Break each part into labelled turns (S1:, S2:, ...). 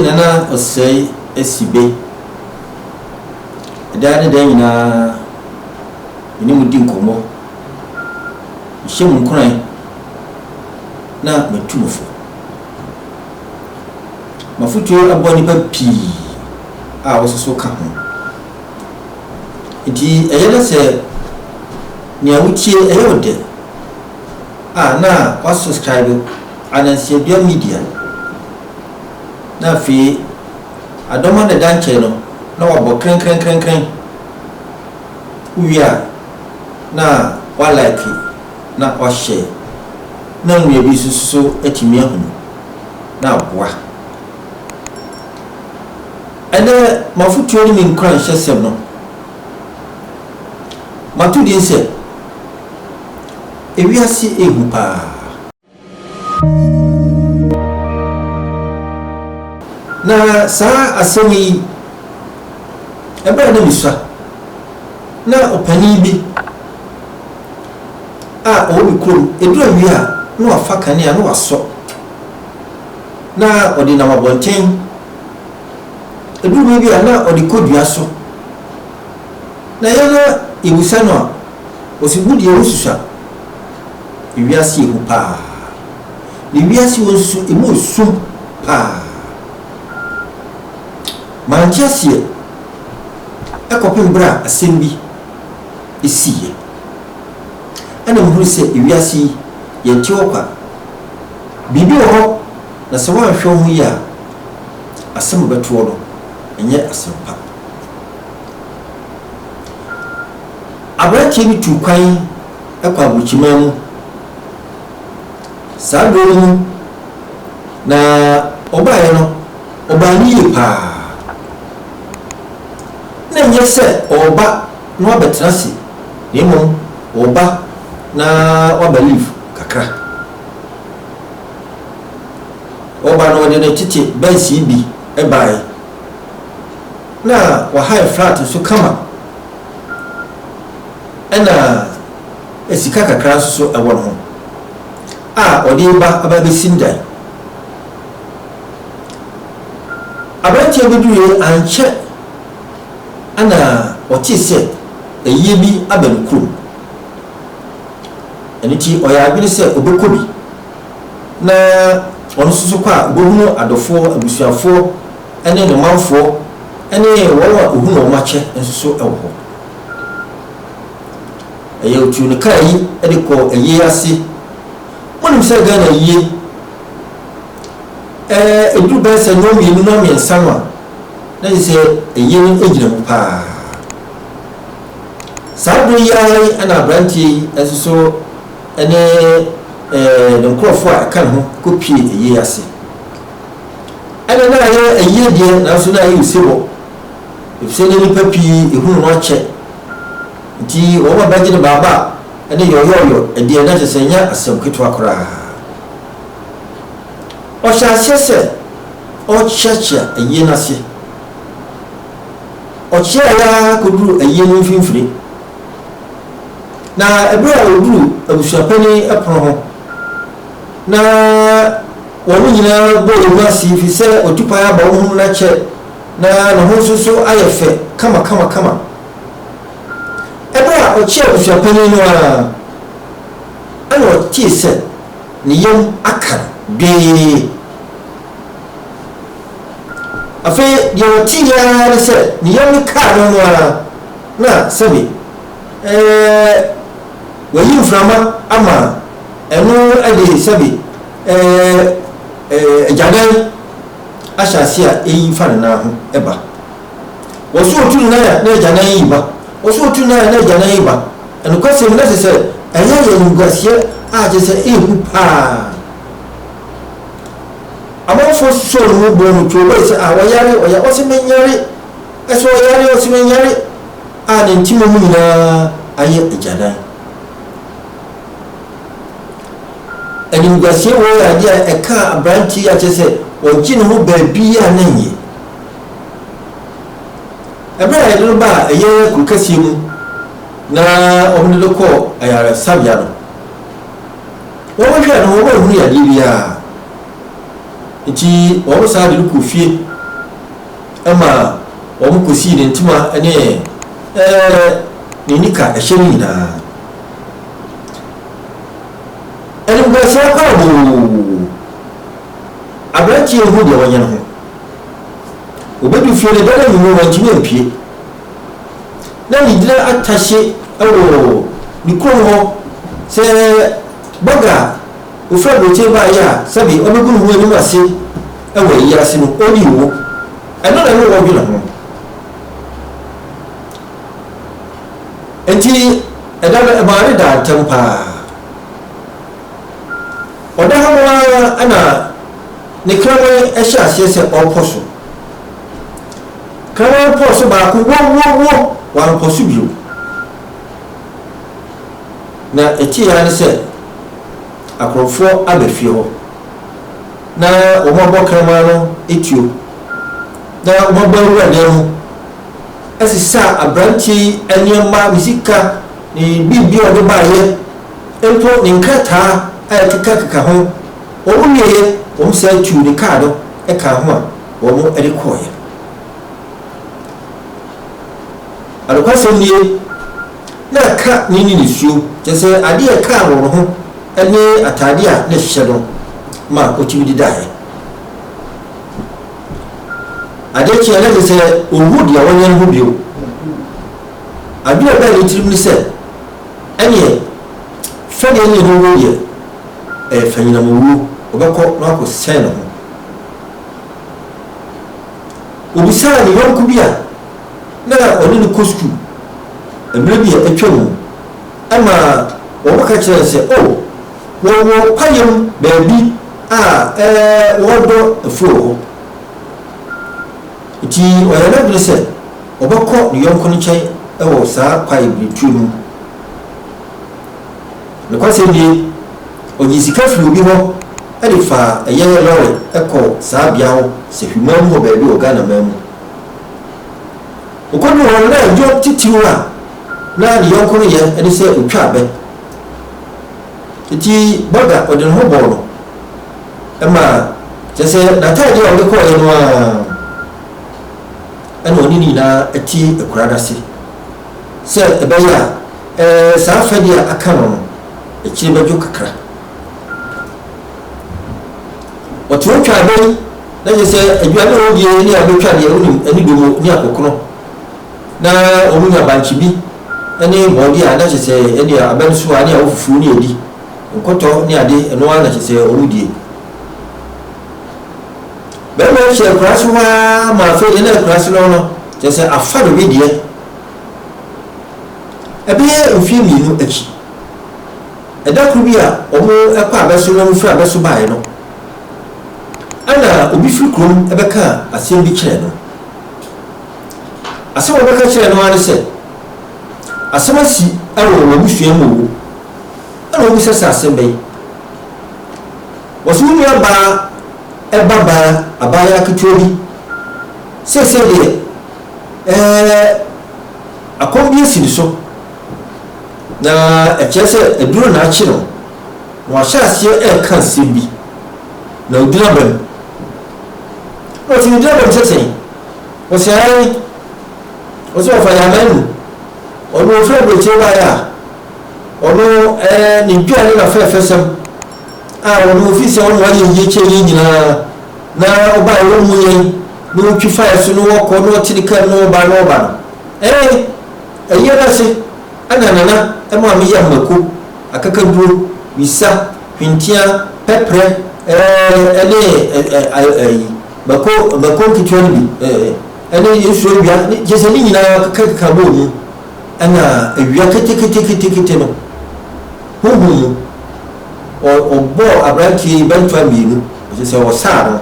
S1: de Nana Osei Asibe. Daa ne daa nyinaa, me ne mo di nkɔmmɔ, mehyɛ mo nkuran na matu mo fo. M'afotuo aboa nnipa pii a wɔsoso ka ho. Enti ɛyɛ na sɛ nea wotie ɛyɛ wo dɛ a na woasubscribe Anansiadua Media na afei adɔm a na ɛda nkyɛn no na wabɔ krenkrenkrenkren. Wowie a na woalike na woahyɛ na onua bi nso so atumi ahunu na aboa. Ɛnnɛ m'afotuo ne me nkuranhyɛsɛm no, mato din sɛ, Ewiase ehu paa. Na saa asɛm yi, ɛberɛ a na mesua, na ɔpanin bi a ɔwɔ me kurom, ɛduru awia a, na wafa kanea na wasɔ, na ɔde nam abɔnten. Ɛduru baabi a, na ɔde kɔ dua so. Na yɛn na yɛbisa no a, ɔse wo deɛ wosusua. Ewiase yɛ hu paa. Na ewiase wɔ nso emu yɛ sum paa. Mante aseɛ kɔpem berɛ a asɛm bi siiɛ. Ɛna mehunu sɛ ewiase yi yɛnte hɔ kwa. Biribi wɔ hɔ na sɛ woanhwɛ wo ho yie a, asɛm a ɛbɛto wo no, ɛnyɛ asɛm pa. Aberanteɛ bi tuu kwan kɔ aburokyiman mu. Saa berɛ no mu, na ɔbaeɛ no, ɔbaa no yie paa. Na ɛnyɛ sɛ ɔreba na wabɛtena ase, na mmom ɔreba na waba leave kakra. Ɔreba no, ɔde ne tete Benz yi bi baeɛ. Na wahae flat nso kama. Ɛna sika kakra nso so wɔ ne ho a ɔde reba aba abɛsi ne dan. Aberanteɛ bɛduruiɛ ankyɛ na ɔtee sɛ ayie bi aba ne kurom. Ɛno nti ɔyɛɛ adwene sɛ ɔbɛkɔ bi na ɔno nso so kɔ a ɔbɛhunu adɔfoɔ, abusuafoɔ ne ne manfoɔ ne wɔn a ɔhunu wɔn akyɛ nso so wɔ hɔ. Ɛyɛ otuu ne kaa yi de kɔɔ ayie ase. Monim sɛ Ghana ayie, ɛɛ ɛduru bɛyɛ sɛ nnɔn mmienu nnɔn mmiɛnsa no a, na kyerɛ sɛ ayie no gyina mu paa. Saa berɛ yi ara yi na aberanteɛ yi nso so ne ɛɛ ne nkurɔfoɔ a ɛka ne ho kɔpie ayie ase. Ɛna na ayɛ ayie deɛ nanso na ayɛ osebɔ. Efisɛ na nnipa pii ehunu no akyɛ. Nti wɔn a bɛgye no baaba ne yɔyɔɔyɔ deɛ na kyerɛ sɛ ɛnyɛ asɛm ketewa koraa. Ɔhyɛɛ aseɛ sɛ ɔrekyeakyea ayie no ase. Ɔkyeaeɛ ara kɔduruu ayie no mfimfini. Na ɛberɛ a ɔduruu abusuapanin pono ho, na wɔn nyinaa bɔɔ mu ase ɛfiri sɛ watu kwan aba wɔn ho no akyɛ, na ne ho nso so ayɛ fɛ kamakamakama. Ɛberɛ a ɔkyeaa abusuapanin no ara, ɛna ɔtee sɛ ne yam aka no dwee. Afei deɛ ɔteeɛ ara ne sɛ ne yam no kaa no no ara, na sɛbe ɛɛ wayi mframa ama ɛno de sɛbe ɛɛ agyanan ahyɛ ase a eyi fa ne nan ho ba. Wɔso otu ne nan a na agyanan yi ba. Wɔso otu ne nan a na agyanan yi ba. Nokwasɛm na kyerɛ sɛ ɛyɛ yɛ animguaseɛ a kyerɛ sɛ ɛyɛ hu paa. Amanfoɔ sosɔɔ ne mu bɔɔ no tuo bɛyɛ sɛ a ɔyare ɔyare ɔse menyare ɛsɛ ɔyare ɔse menyare a ne ntima mu nyinaa ayɛ agyanan. Animguaseɛ wei yɛ adeɛ a ɛkaa aberanteɛ yi a kyerɛ sɛ ɔgye ne ho baabi a na nyɛ. Ɛberɛ a yɛde no baa ɛyɛ kuro kɛseɛ mu na wɔde no kɔɔ ayaresabea no, wɔhwɛɛ no wɔanhunu yadeɛ biara. Nti wɔn saa de no kɔɔ fie. ma wɔkɔsii ne ntoma ne ne nika ɛhyɛ no nyinaa. Animguaseɛ kwaraboo! Aberanteɛ nhu deɛ ɔnyɛ ne ho. Ɔbɛdu fie no, da no anwummerɛ wantumi ampue. Na ne gyina atahye wɔ ne kurom hɔ sɛ bɔga a ɔfiri aburokyire baeɛ a sɛbe ɔbɛgu ne ho anim ase wɔ ayi ase no, ɔnni wo. Ɛno na ne wɔdwene ho. Enti ɛda no ɛmaa no daa ntɛm paa. Ɔda hɔ no ara na ne kraman hyɛ aseɛ sɛ ɔrekɔ so. Kraman pɔɔ so baako wo wo wo, wankɔ so bio. Na ɛteeɛ ara ne sɛ akorɔmfoɔ aba fie hɔ na wɔabɔ kraman no tuo na wɔabɔ awura dan mu sesaa aberanteɛ yi nneɛma, ne sika, ne biribi a ɔde baeɛ, mpo ne nkrataa a ɛkekakeka ho. Wɔn wieeɛ, wɔn san tuu ne kaa no kaa ho a wɔde kɔeɛ. Anokwasɛm nie, na ɛka ne ne nisuo, kyerɛ sɛ adeɛ a ɛkaa wɔn ho ne ataadeɛ a na ɛhyehyɛ no ma ɔtumi de daeɛ. Adeɛ kyeeɛ na kyerɛ sɛ ɔnhu deɛ ɔnyɛ no ho bio. Adwene a ɛbaa ne tirim ne sɛ, ɛneɛ fɛdeɛ ne ne wuo deɛ, ɛyɛ fanyinam owuo, ɔbɛkɔ na wakɔsɛn ne ho. Ɔbisaa ne yɔnko bi a na ɔne no kɔ sukuu mmerɛ bi a atwam mu ma wɔka kyerɛɛ no sɛ, Oh, wɔwɔ kwaeɛm baabi a wɔdɔ afuo wɔ hɔ. Enti ɔyɛɛ n'adwene sɛ ɔbɛkɔ ne yɔnko no nkyɛn wɔ saa kwae biritue no mu. Nokwasɛm nie, ɔgyee sika firii obi hɔ de faa ɛyɛ lɔre kɔɔ saa bea hɔ Sahwiman mu hɔ baabi wɔ Ghana man mu. Ɔkɔduruu hɔ no, na adwuma titiriw a na ne yɔnko no yɛ ne sɛ ɔtwa abɛ. Enti Bɔga ɔde ne ho bɔɔ no ma kyerɛ sɛ n'ataadeɛ a ɔde kɔeɛ no ara ɛna ɔne ne nyinaa te akura no ase sɛ ɛbɛyɛ a ɛɛ saa fɛdeɛ a aka no no akyire bɛdwo kakra. Ɔte hɔ twa abɛ yi na kyerɛ sɛ aduane a ɔdie ne abɛtwa deɛ wonim ɛne domo ne akɔkono na wɔn nya bankye bi ne bɔɔdeɛ a na kyerɛ sɛ ɛne abɛ no so a ne awɔ fufuo ne adi nkɔtɔ ne ade ɛno ara na kyerɛ sɛ wɔn die. Bɛrima yi hyɛ akuraase hɔ ara ma afei deɛ na akuraase no no kyerɛ sɛ afa ne wedeɛ. Ɛbɛyɛ mfeɛ mmienu akyi, ɛda koro bi a wɔkɔ abɛso na wɔfiri abɛso baeɛ no, ɛna obi firi kurom bɛkaa asɛm bi kyerɛɛ no. Asɛm a ɔbɛka kyerɛɛ no ara ne sɛ, asɛm asi wɔ wɔn abusua mu o. Ɛna ɔbisa sɛ asɛm bɛn? Wɔse wo nua baa ba baa abaayaa ketewa bi, seesei deɛ ɛɛ akɔm bi asi ne so, na ɛkyerɛ sɛ aduro na akye no, na wahyɛ aseɛ ɛreka nsɛm bi, na ɔgyina bam. Na ɔse megyina bam sɛ sɛn? Ɔse ae, ɔse ɔfa yɛ aman mu, ɔno ɔfiri aburokyire baeɛ a, ɔno ɛɛ ne dua ne n'afɛɛfɛsɛm a ɔno ofiri sɛ ɔno ayɛ yie kyɛn yɛn nyinaa na ɔbaeɛ ɔmmu yɛn na ɔtwi fa yɛn so na ɔkɔ na ɔte ne kaa mu na ɔba na ɔba no ɛɛ ɛyɛ no ase ɛna nana ɛma me yam mako akakaduro wisa hwentia pɛprɛ ɛɛ ɛne ɛɛ ɛyi mako mako nketewa no bi ɛɛ ɛne nsuo awia ne kyerɛ sɛ ne nyinaa kekakeka bɔɔ mu Ɛna awia keteketekete no, honhom mu, ɔbɔɔ aberanteɛ yi bɛntoa mmienu, kyerɛ sɛ ɔsaa no.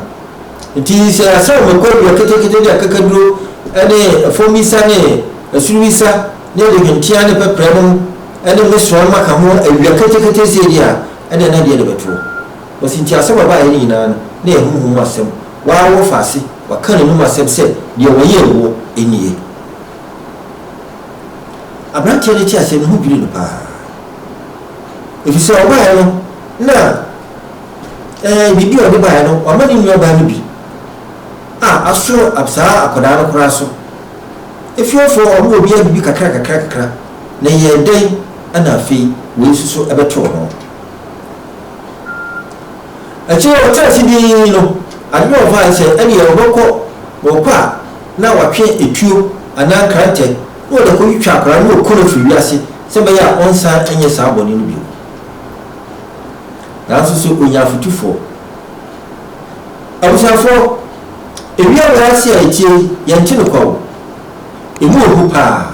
S1: Nti sɛ asaw mako awia ketekete de akakaduro ne fam wisa ne ɛsoro wisa ne ɛde hwentea ne pɛprɛ nom ne mesoa nom aka ho awia ketekete sei deɛ a, ɛdeɛ na deɛ de bɛtoɔ. Wɔsi nti asɛm a ɛbaeɛ no nyinaa no, na ɛyɛ honhom mu asɛm. Waa wɔfa ase, waka n'anum asɛm sɛ deɛ wɔyɛɛ woɔ nie. Aberanteɛ no te aseɛ no ho dwiri no paa. Ɛfiri sɛ ɔbaeɛ no na ɛɛ biribi a ɔde baeɛ no wama ne nuabaa no bi. a aso saa akwadaa no koraa so. Efiefoɔ wɔn obiara bibi kakra kakra kakra, na ɛyɛɛ dɛn na afei wei nso so bɛtoo no? Akyire yi ɔtena ase dinn no, ade no a ɔfaeɛ sɛ ɛnneɛ ɔbɛkɔ, na ɔkɔ a na watwe etuo anaa nkrantɛ na ɔde akɔtwitwa akwadaa no na ɔku no afiri wiase sɛ ɛbɛyɛ a ɔnsan nyɛ saa bɔne no bio. Nanso so ɔnya afotufoɔ? Abusuafoɔ, ewia wei ase a yɛtie yi, yɛnte no kwa o. Emu wɔ hu paa.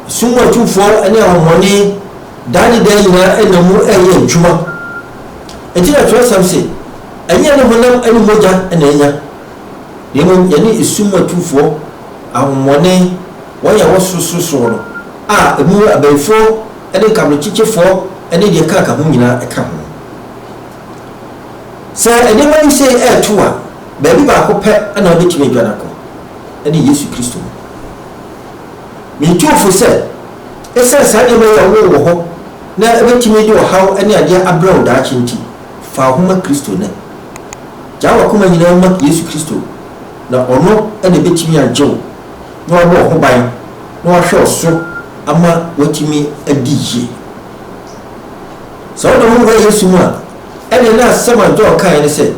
S1: Sum mu atumfoɔ ne ahonhommɔne daa ne daa nyinaa nam mu reyɛ adwuma. Enti na twerɛsɛm se, Ɛnyɛ yɛne honam ne mogya na anya, na mmom yɛne esum mu atumfoɔ, ahonhommɔne, wɔn a ɛwɔ sorosorosoro no, a emu abayifoɔ ne nkaberekyekyefoɔ ne deɛ ɛkeka ho nyinaa ka ho. Sɛ nneɛma yi sei reto a, baabi baako pɛ na wobɛtumi adwane akɔ, ɛne Yesu Kristo mu. Mitu wo fo sɛ, esiane saa nneɛma yi a wowɔ wɔ hɔ na ebetumi de ɔhaw ne adeɛ abrɛ wo daakye nti, fa wo ho ma Kristo nnɛ. Gyaa w'akoma nyinaa ma Yesu Kristo, na ɔno na ebetumi agye wo na wabɔ wo ho ban na wahwɛ wo so ama woatumi adi yie. Sɛ wode wo ho wura Yesu mu a, ɛnneɛ na asɛm a John kaeɛ ne sɛ,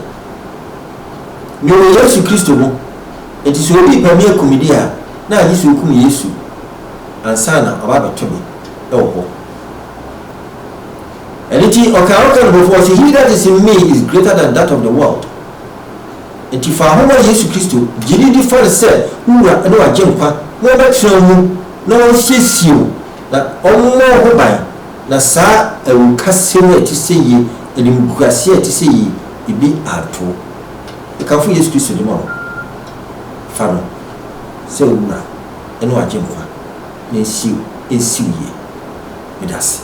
S1: Mewɔ Yesu Kristo mu, enti sɛ obi repɛ me aku me deɛ a, na agye sɛ okum Yesu ansa na waba abɛto me wɔ hɔ. Ɛno nti, ɔkaa ɔka no bɔfo, ɔse, He that is in me is greater than that of the world. Nti fa ho ma Yesu Kristo, gye no di fa no sɛ wo wura ne w'agyenkwa na ɔbɛtena wo mu na ɔnsiesie wo na ɔmmɔ wo ho ban na saa awurukasɛm a ɛte sɛ yie, animguaseɛ a ɛte sɛ yie, ebi anto wo. Mekamfo Yesu Kristo de ma wo. Fa no sɛ wo Wura ne w'Agyenkwa na nsi nsi wo yie. Meda ase.